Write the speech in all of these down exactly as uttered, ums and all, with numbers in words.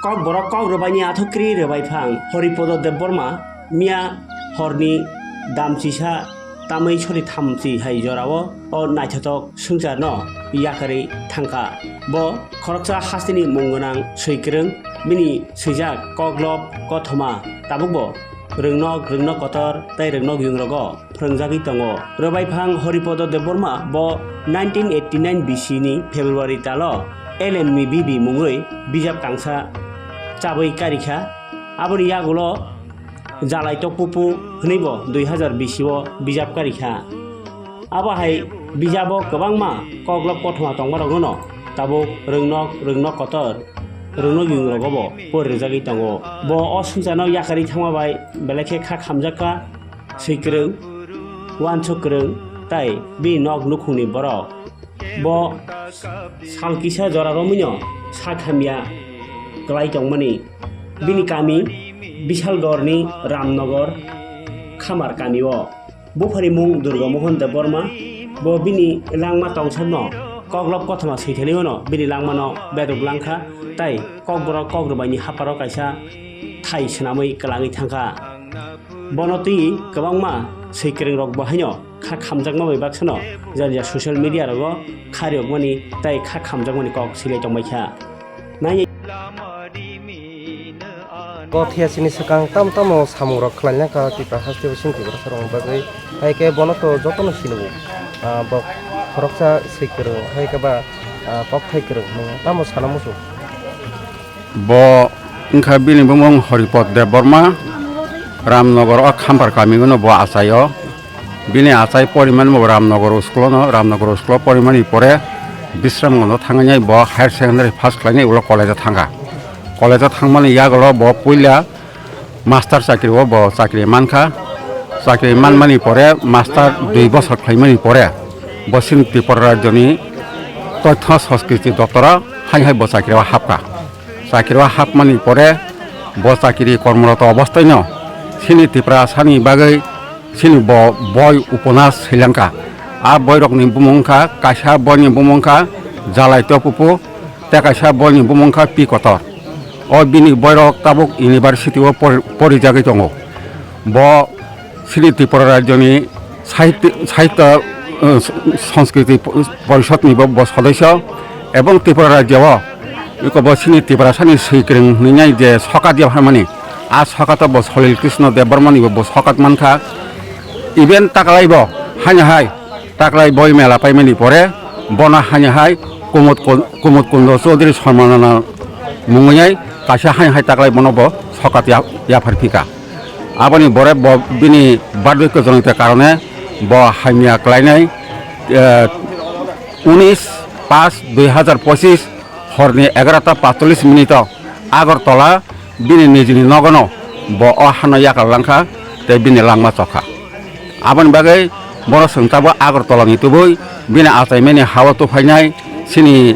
Kok borok kok rwbaini athukri rwbai phang Horipodo Debbarma miya horni damchisa tamwi sori thamchi hai jorao o naithothok swngcharno yakarwi thangkha. Bo khoroksa hasteni mung gwnang swikwrwng, bini swijak koklop kothoma tabukbo rwngnok rwngnok kotor tei rwngnok yungrogo phwrwngjagwi tongo. Rwbaiphang Horipodo Debbarma bo nineteen eighty nine B C ni February talo L M B B mungwi bijap kangsa chabwi karikha. Aboni yagulo Jalai Tokpupu hwnwibo dui hazar bisi o bijap karikha. Abo hai bijabo kwbangma koklop kothoma tongmarokno tabuk rwngnok rwngnok kotor rwngnok yungrogobo pori rwjagwi tongo. Bo o swngcharno yakarwi thangma bai belai khe kha khamjakha swikwrwng, uansuk kwrwng tei bini nok nukhungni borok. Bo sal kisa jora romwino sak hamya kwlai tongmani bini kami Bishalgorni Ramnogor Khamar kamio. Buphani mung Durga Mohan Debbarma. Bo bini langma tongsakno koklop kothoma swithaliwano bini langmano beduk langkha tei kokborok kokrwbaini haparo kaisa thai swnamwi kwlangwi thangkha. Bono twi kwbangma swikwrwngrok bo haino kha khamjakma bai baksano jani social media rogo kha riyokmani tei kha khamjakmani kok swilai tongbaikha. Nai Bo thiyasini swkang tamo tamo samungrok khlaina kha Tipra haste bo chini Tiprasarokni bagwi. Hai khe bono to jotono sinigo. Ah, bo khoroksa swikwrwng, hai khe ba, ah, kokthai kwrwng hwnwi tamo sana muchung. Bo wngkha bini bumung Horipot Debbarma, Ramnogor o Khampar kami o no bo achai o. Bini achai porimani bo Ramnogor school o no, Ramnogor school o porimani pore Bisramganj o thangwi bo higher secondary pass khlainai ulo college o thangkha. College o thangmani yagulo bo puila master chakri o bo chakri mankha. Chakri manmani pore master dui bosor khlaimani pore bo chini Tripura rajyoni Tothyo Sanskriti doptor o hai hai bo chakri o hapkha. Chakri o hapmani pore bo chakri kormoroto obosthaino chini Tiprasani bagwi chini bo boi uponas swilangkha. A boirokni bumung wngkha, kaisa boini bumung wngkha Jalai Tokpupu, tei kaisa boini bumung wngkha Pi Kotor. O bini boirok tabuk university o pori-, porijagwi tongo. Bo chini Tripura rajyoni sahitya, sahitya, uh, Sanskriti Porishad ni bo, bo sodosyo ebong Tripura rajyo o eko bo chini Tiprasani swikwrwng hwnwi nai je sokat ya pharmani, a sokat o bo Salil Krishna Debbarma ni bo, bo sokat mankha. Even taklai bo haino hai taklai boi mela paimani pore bono haino hai Kumud Kun-, Kumud Kundo Chaudhary Sammanana mungwi nai kaisa haino hai taklai bono bo sokat ya, yaphar phika. Aboni bore bo bini badwi kwchwlwngte karone bo hamya klainai, eh, unis paanch dui hazar pochis horni egarota paanchchollis minute o Agartala bini nijini nogono bo o hano yakar langkha tei bini langma chokha. Aboni bagwi bono chwng tabuk Agartala ni tubui bini achaimani ha-o tuphainai chini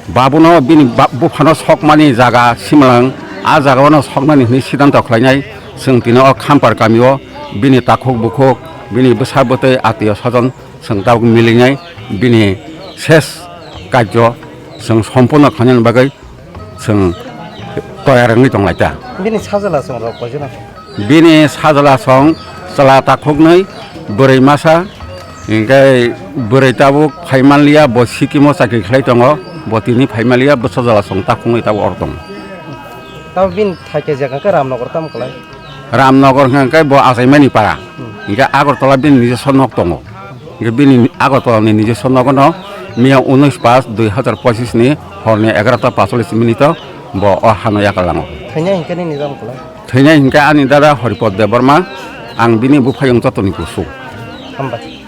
Babuno bini ba-, buphano sokmani jaga simlang, a jagao no soknani hwnwi siddhanto khlainai. Chwng tini o Khampar kamio bini takhuk bukhuk, bini bwsa bwtwi, atio sajon chwng tabuk milinai, bini ses karjo chwng sompurno khlainani bagwi chwng toyar wngwi tonglaita. Bini sajla chwng rok koijono? Bini sajla song chwla takhuknwi, bwrwi masa, hinkhe bwrwi tabuk phaimanliya, bo Sikkim o chakri khlai tongo, bo tini phaimanliya, bwsa jala song takhuknwi tabuk oro tongo. Tamo bini thai khe jekha khe Ramnagar tamo kwlai? Ramnagar hwnkhe bo achaimani para, Hmm. hinkhe Agartala bini nijoswa nok tongo. Hinkhe bini Agartala ni nijoswa nogono miya unis paanch dui hazar pochis ni horni egarota paanchchollis minute o bo o hano yakar lango. Thwinai hinkhe nini jam kwlai? Thwinai hinkhe ani dada Horipot Debbarma, ang bini buphayung jotoni kusu. Hambai.